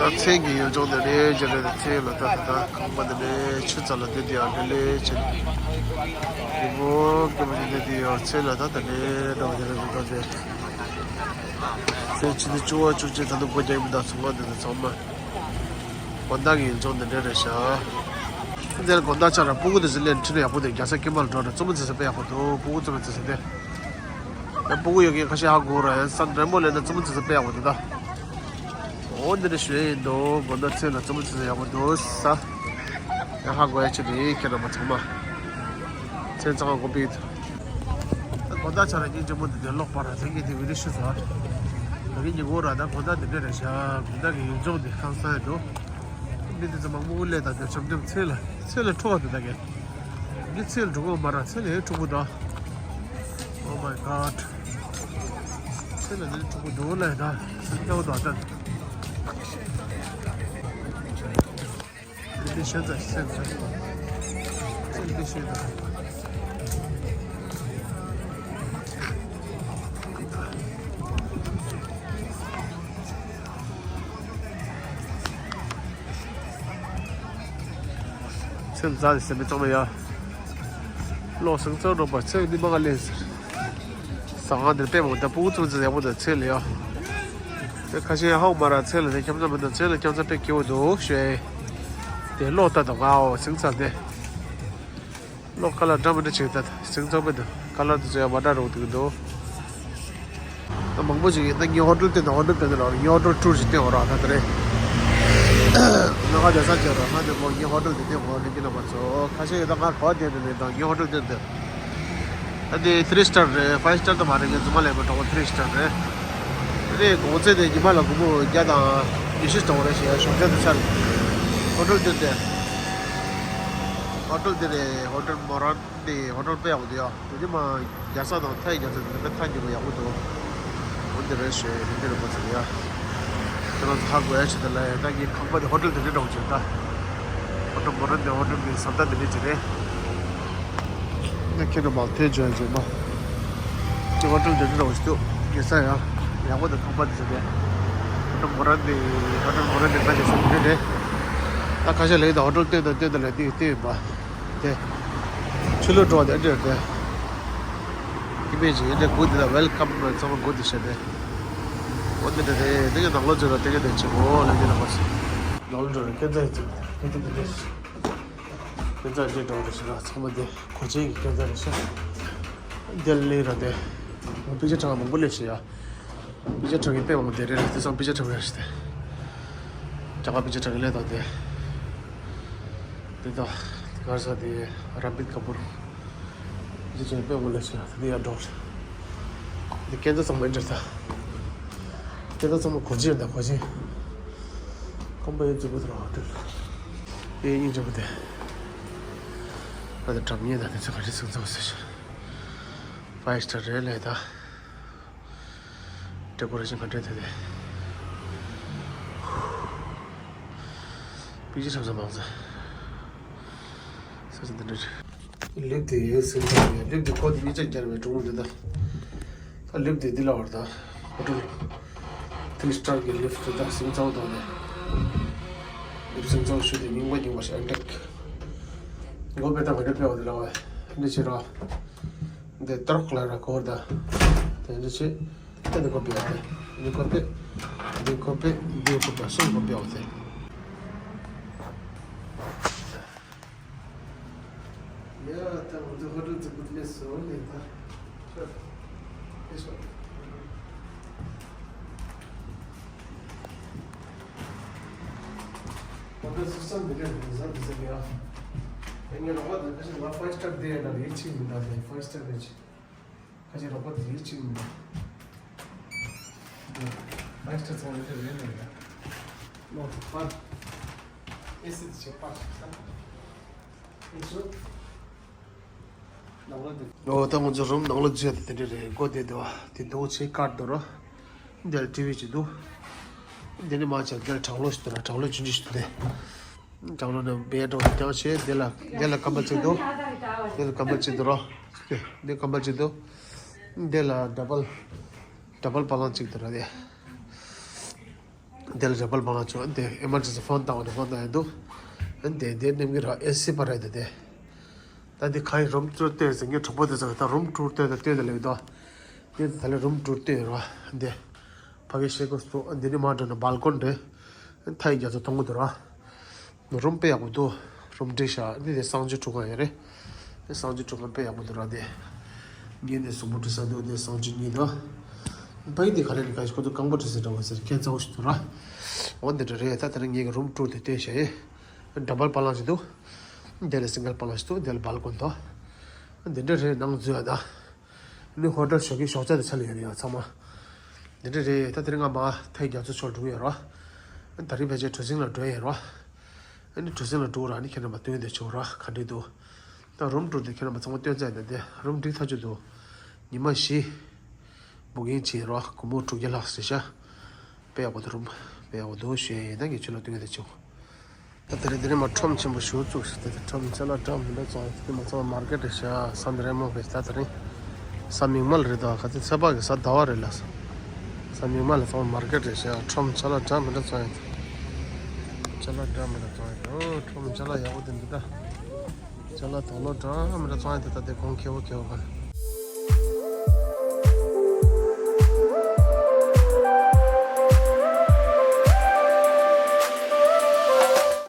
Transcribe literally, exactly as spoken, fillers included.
མཚན་གྱི་ཡུལ་ལྗོངས་འདི་ནས་རྒྱ་རེ་མཚན་ལ་ད་ད་ད་ཁང་པ་འདི་ནས་ཆུ་རྩ་ལ་འདི་འདི་ཡང་འདི་ལས་ཆེ། རི་བོ་རྒན་པོ་འདི་འདི་ཡང་མཚན་ལ་ད་ད་ནས་འགྲོ་འདི་ལ་འགྲོ་འདི། ཚེས་ཆུ་ཚོད་བཅུ་པ་བཅུ་གཅིག་ད་དུང་སྒོ་རྒྱག་མི་འདུག་ཚོང་པ་འདི་ཚོ་ཚང་མ། དགོང་དག་གི་ཡུལ་ལྗོངས་འདི་འདྲ་རེད་ཤག་འདིར་དགོང་དག་ཆ་ར་སྤུ་གུ་འདི་ཚོ་ལེན་ཁྲིད་ན་ཡག་པོ་འདུག་རྒྱལ་ས་ཀི་མལ་འགྲོ་ར་རྩེད་མོ་རྩེ་ས་དཔེ་ཡག་པོ་འདུག་སྤུ་གུ་རྩེད་མོ་རྩེ་ས་དེ། ཡང་སྤུ་གུ་ཡོད་མཁན་ཁ་ཤས་ཧ་གོ་ར་ཡང་ས་འདྲ་མོ་ལེན་ན་རྩེད་མོ་རྩེ་ས་དཔེ་ཡག་པོ་འདུག་ད། འོ་འདི་འདྲ་ཞུ་ཡ་ཡིན་འདུག་དགོང་དག་མཚན་ལ་རྩེད་མོ་རྩེ་ས་ཡག་པོ་འདུག་ས། ཡང་ཧ་གོ་ཡ་ཆེད་དུ་ཡིན་ཁྱེད་རྣམ་པ་ཚང་མ། མཚན་གཙང་མ་དགོན་པའི། ད་དགོང་དག་ཆ་ར་སྙིང་རྗེ་མོ་འདི་འདྲ་ལོག་པ་ར་དེ་གི་དེ་བི་ཌིའོ་ཤུ་ས། ད་གི་ཉིན་གུང་ར་ད་དགོང་དག་འདི་འདྲ་རེད་ཤག་དགོང་དག་གི་ཡུལ་ལྗོངས་འདི་ཧང་སང་ཡ་འདུག་མི་འདི་ཚོ་མང་པོ་སླེབས་དང་དེ་འཆམ་འཆམ་ཚེ་ལ་ཚེ་ལ་འཕྲོ་བ་དེ་ད་གི། འདི་ཚེ་ལ་འགྲོ་གི་མ་ར་ཚེ་ལ་ཡང་འཁྲུག་པོ་འདུག Oh my god. ཚེ་ལ་འདི་འཁྲུག་པོ་འདུག་ལ་ད་སེམས་སྐྱོ་འདུག་ད། འདི་ཤེས་ཚ་ཤེས་ཚ་ཤེས་ཚ་འདི་ཤེས་ཚ། ཚེ་ལ་ཚ་ཟེར་མི་གཙང་མ་ཡ། ལོ་སང་ཚང་རོགས་པ་ཚེ་འདི་མ་ག་ལེན་ཟེར། ཟ་ཁང་འདིར་དཔེ་མང་ད་སྤུ་གུ་ཚོ་ཚོ་ཡག་པོ་འདུག་ཚེ་ལ་ཡ། དེ་ཁ་ཤས་ཧའོ་མ་ར་ཚེ་ལ་དེ་ཁྱམ་ཚ་མི་འདུག་ཚེ་ལ་ཁྱམ་ཚ་དཔེ་སྐྱིད་པོ་འདུག་ཞུ་ཨེ། དེ་ལོ་ལྟ་དང་ང་ཨོ་སིང་ཚ་དེ། ལོ་ཁ་ལ་འདྲ་མི་འདྲ་ཅིག་ད་སིང་ཚ་དཔེ་འདུག་ཁ་ལ་དེ་ཚོ་ཡ་མ་འདྲ་རོགས་འདུག་འདུག་ད་མང་པོ་ཞིག་ཡིན་ད་ངའི་ཧོ་ཊེལ་སྟེང་ད་ཧོ་ཊེལ་སྟེང་ད་ལ་ངའི་ཧོ་ཊེལ་ཊུར་ཞིག་སྟེང་འོ་ར་ད་དེ་རེད། ང་ཁ་རྒྱ་ས་ཅེ་ར་ང་དེ་མོ་ངའི་ཧོ་ཊེལ་དེ་སྟེང་འོ་ལེ་ཀི་ན་མ་ཚོ་ཁ་ཤས་ཡོད་ད་ང་གོ་དེ་དེ་ནས་ད་ངའི་ཧོ་ཊེལ་སྟེང་དེ། ད་དེ་ཐི་རི་སི་ཊར་རེད་ཕའི་བི་སི་ཊར་ད་མ་རེད་ངའི་རྫུན་མ་ལས་མ་གྲོགས་པོ་ཐི་རི་སི་ཊར་རེད། ད་དེ་གོང་ཚད་དེ་ཉི་མ་ལ་སྒོར་མོ་བརྒྱ་དང་ཉི་ཤུ་གཏོང་བ་རེད་ཞེས་ཞོགས་ཇ་དུ་ཆར། ཧོ་ཊེལ་སྟེང་དེ། ཧོ་ཊེལ་དེ་རེད་ཧོ་ཊེལ་མོ་རན། དེ་ཧོ་ཊེལ་དཔེ་ཡག་པོ་འདུག་ཡ། དེ་ནི་མ་རྒྱ་ས་དང་ཐའི་རྒྱ་ས་དེ་དཔེ་ཐག་ཉེ་པོ་ཡག་པོ་འདུག་འོ་འདི་རེད་ཞེས་རིན་འདི་རིན་པོ་ཆེ་ཡ། ཁྱེད་རང་ཚོ་ཧ་གོ་ཡ་ཆེད་དུ་ལ་ཡ་ད་ངའི་ཁང་པ་དེ་ཧོ་ཊེལ་དེ་འདྲ་འདྲ་བོ་ཅིག་ད། ཧོ་ཊེལ་མོ་ར་འདི་ཧོ་ཊེལ་འདི་ས་ད་འདི་འདྲ་ཅིག་རེད། ད་ཁྱེད་རང་མ་ཐོས་བྱུང་ཡ་ཅིག་མ། ཅིག་ཧོ་ཊེལ་འདི་འདྲ་འདྲ་བོ་ཞིག་འདུག་རྒྱ་ས་ཡ། ཡག་པོ་འདུག་ཁང་པ་འདི་ཚོ་དེ། ཧོ་ཊེལ་མོ་ར་འདི་ཧོ་ཊེལ་མོ་ར་འདི་ད་ཅིག་སོང་འདི་རེད། ད་ཁ་ཤས་ལས་ད་ཧོ་ཊེལ་སྟོན་དང་སྟོན་དང་ལས་འདི་སྟོན་ཡིན་པ། དེ། ཆུ་ལོ་འགྲོ་བ་དེ་འདྲ་དེ། ཨི་མེ་ཇི་འདི་འདྲ་གུ་འདི་ལ་ཝེལ་ཀམ་ཚང་མ་གུ་འདི་བཤད་དེ། འོ་འདི་འདྲ་དེ་དེ་ག་ནང་ལོ་ཚོད་ལ་དེ་ག་དེ་ཆེ་མོ་ལ་འདི་ལ་མ་སི། ནང་ལོ་འགྲོ་རེ་སྐད་ཆ་ཡི་ཚིག་སྐད་ཆ་འདི་འདྲ་ཞིག་སྐད་ཆ་འདི་འགྲོ་རེ་ཞིག་ལ་ཚང་མ་དེ་གོ་ཆེན་གྱི་སྐད་ཆ་རེ་ཞིག་འདི་ལ་ལས་ར་དེ། ང་པི་ཅ་གྲངས་མང་པོ་ལས་ཞིག་ཡ། པི་ཅ་གྲངས་ཀྱི་དཔེ་མང་པོ་དེ་རེ་རེ་དེ་ཚང་པི་ཅ་གྲངས་རེ་ཞིག་དེ། རྒྱ་གར་པི་ཅ་གྲངས་ཀྱི་ལས་དང་དེ། དེ་དག་དེ་གར་ས་དེ་རམ་བིད་ཀ་པུར། དེ་ཚོ་དཔེ་མོ་ལེ་ཤ་དེ་ཡར་འགྲོ། དེ་སྐད་ཆ་ཚང་མ་འདྲ་ད། སྐད་ཆ་ཚང་མ་གོ་ཆེན་ད་གོ་ཆེན། ཁང་པ་ཡོད་ཚོད་པོ་དེ་རང་ཧོ་ཊེལ། དེ་སྙིང་རྗེ་པོ་དེ། ཨ་དེ་གྲབས་ཉེ་ད་དེ་ཚོ་ག་རེ་ཚང་ཚང་ཟེར། ཕའིབ་སི་ཊར་རེད་ལས་ད། ཌེ་ཀོ་རེ་ཤན་ག་འདྲ་དེ་དེ། པི་ཇི་ཆབ་ས་མང་ས། ས་ས་འདི་འདྲ་རེད། ལིབ་དེ་ཡོད་ཟིན་ཐུབ་ཡོད་ལིབ་དེ་ཁོ་དེ་གཉིས་ཆ་རྒྱལ་བའི་གྲོང་འདི་ད། ད་ལིབ་དེ་འདི་ལ་བར་ད། ཧོ་ཊེལ། ཐི་རི་སི་ཊར་གྱི་ལིབ་དེ་ད་སིང་ཚའོ་དང་ནས། ལིབ་སིང་ཚའོ་ཞུ་དེ་རྙིང་པ་རྙིང་པ་ཞིག་ཨན་ཊེག་སྒོ་ཕྱེ་སྟངས་ག་འདྲ་ཕེབས་པ་དེ་ལ་བས་འདི་བྱེད་རོགས། འདི་ཏྲོག་ལ་ར་གོར་ད། དེ་འདི་བྱེད། དེ་འདི་ཁོ་ཕེབས་ཏེ། འདི་ཁོ་ཕེབས། འདི་ཁོ་ཕེབས། འདི་ཁོ་ཕེབས། སོང་ཁོ་ཕེབས་ཏེ། ཡ་ད་འོ་འདི་ཧོ་ཊེལ་འདི་བུད་མེད་སོ་ནས་ད། ཨེ་སོ། ཁོང་ཚོ་སུ་སམ་འདི་ག་འདི་ཟ་འདི་ཟ་གི་ཨ། ཨེ་ངའི་རོགས་པ་དང་ཁ་ཤས་ང་ཕའིབ་སི་ཊར་དེ་ཡ་ན་རེད་ཅིག་མི་འདུག་དེ་ཕའིབ་སི་ཊར་རེད་ཅིག་ཁ་ཤས་རོགས་པ་དེ་རེད་ཅིག་མི་འདུག་ཕའིབ་སི་ཊར་ཚང་མ་དེ་རེད་ནི་རེད། ནོ་ཕར། ཨེ་སི་དེ་ཆེ་ཕར་ཞིག་ས། ཨེ་ཤོ། ནང་ལོགས་དེ། ཨོ་ད་ང་ཚོ་རུམ་ནང་ལོགས་འཛུལ་ཡ་དེ་དེ་འདྲ་རེད་སྒོ་དེ་འདུག་བ་དེ་འདུག་ཆེ་ཀར་འདུག་རོ། འདིར་ཊི་ཝི་ཅིག་འདུག་འདི་ནི་མ་ཆག་འདིར་གྲང་གློག་ཞིག་འདུག་ན་གྲང་གློག་ཆུང་ཆུང་ཞིག་འདུག་སྟེ། གྲང་གློག་ནི་བེད་འགྲོ་རྐྱང་ཆེ་འདི་ལ་འདི་ལ་ཀམ་བལ་ཅིག་འདུག་འདི་ལ་ཀམ་བལ་ཅིག་འདུག་རོ། འདི་ཀམ་བལ་ཅིག་འདུག་འདི་ལ་ཌབ་བལ་ཌབ་བལ་པ་ལང་ཅིག་འདུག་ར་དེ། དེ་ལ་རེ་བལ་མང་ཆོག་དེ་ཨེ་མར་ཇེན་སི་ཕོན་བཏང་བ་ནས་ཕོན་བཏང་ཡོད་འདུག་དེ་དེ་ནེམ་གི་ར་ཨེ་སི་པ་རེད་དེ། ད་འདི་ཁ་ཡི་རུམ་ཊུར་སྟོན་ཟེར་ངས་གྲོགས་པོ་དེ་ཚོ་ད་རུམ་ཊུར་སྟོན་ད་སྟོན་ད་ལེགས་དོ། འདི་ད་ལེ་རུམ་ཊུར་སྟོན་ར་འདི། ཕ་གི་ཤེས་གོ་སོ་འདི་ནི་མ་འགྲོ་ན་བལ་ཀོན་རེད། ཐའི་རྒྱ་མཚོ་མཐོང་གི་འདུག་ར། རུམ་དཔེ་ཡག་པོ་འདུག་རུམ་འགྲིག་ཤག་འདི་དེ་གསང་སྤྱོད་ཁྲུས་ཁང་ཡོད་རེད། དེ་གསང་སྤྱོད་ཁྲུས་ཁང་དཔེ་ཡག་པོ་འདུག་ར་དེ། ངས་འདི་གཟུགས་པོ་འཁྲུ་ས་འདུག་དེ་གསང་སྤྱོད་གཉིས་འདུག་ཕ་གི་དེ་ག་རེ་ནི་ག་ཞིག་ཁོ་ཚོ་རྐང་པ་འཁྲུ་ས་འདྲ་བོ་ཟེར་ཁྱད་མཚར་པོ་ཞིག་འདུག་ར། འོ་འདི་འདྲ་རེད། ད་དེ་རིང་ངས་གི་རུམ་ཊུར་དེ་སྟོན་ཤག་ཡེ། ཌབ་བལ་པ་ལང་ཞིག་འདུག་འདི་ལ་སིང་གལ་པ་ལང་ཞིག་འདུག་འདི་ལ་བལ་ཀོན་འདུག་འདི་འདྲ་རེད། ནང་འཛུལ་ཡ་ད། ནི་ཧོ་ཊེལ་ཞོགས་ཀྱི་ཞོགས་ཇ་དེ་ཆ་ལ་ཡོད་རེད་ཡ་ཚང་མ། འདི་འདྲ་རེད། ད་དེ་རིང་ང་མ་ཐའི་རྒྱ་མཚོ་ཕྱོགས་འགྲོ་གི་ཡོད་ར། ད་རིང་ཕལ་ཆེར་གྲུ་གཟིངས་ལ་འགྲོ་ཡ་ཡོད་ར། ཨ་ནི་གྲུ་གཟིངས་ལ་འགྲོ་ར་ནི་ཁྱེད་རྣམ་པ་སྟོན་དེ་ཆོག་ར་ག་འདྲས་འདུག་ད་རུམ་ཊུར་དེ་ཁྱེད་རྣམ་པ་ཚང་མ་སྟོན་ཚར་ཡིན་ད་དེ་རུམ་འགྲིག་ཐག་ཆོད་འདུག་ཉི་མ་བཞི། བུ་གིང་བྱས་ར་སྒོར་མོ་དྲུག་བརྒྱ་ལྷག་ཟེར་ཤག་དཔེ་ཡག་པོ་འདུག་རུམ་དཔེ་ཡག་པོ་འདུག་ཞུ་ཡ་ཡིན། ད་ངས་ཁྱོད་ལ་སྟོན་དེ་ཆོག་ད་དེ་རིང་དེ་རིང་མ་ཁྲོམ་ཆེན་པོ་ཞིག་བཙུགས་ཤག་དེ་དེ་ཁྲོམ་ཅ་ལག་འདྲ་མི་འདྲ་བཙོང་ཡོད། དེ་མ་ཚང་མ་མར་ཀེ་ཊི་རེད་ཤག་ས་འདི་རེད་མོ་བས་ད་དེ་རིང་ས་མིག་དམར་རེད་ད། ག་ཚོད་ཚེས་པ་གི་གཟའ་ཟླ་བ་རེད་ལ། ས་མིག་དམར་ལ་ཚང་མ་མར་ཀེ་ཊི་རེད་ཤག་ཁྲོམ་ཅ་ལག་འདྲ་མི་འདྲ་བཙོང་ཡོད། ཅ་ལག་འདྲ་མི་འདྲ་བཙོང་ཡོད། ཨོ་ཁྲོམ་ཅ་ལག་ཡག་པོ་དེ་འདུག་ད། ཅ་ལག་དོག་ལོ་འདྲ་མི་འདྲ་བཙོང་ཡོད་དེ། ད་དེ་གོང་ཁེ་བོ་ཁེ་བོ་ག་ལ།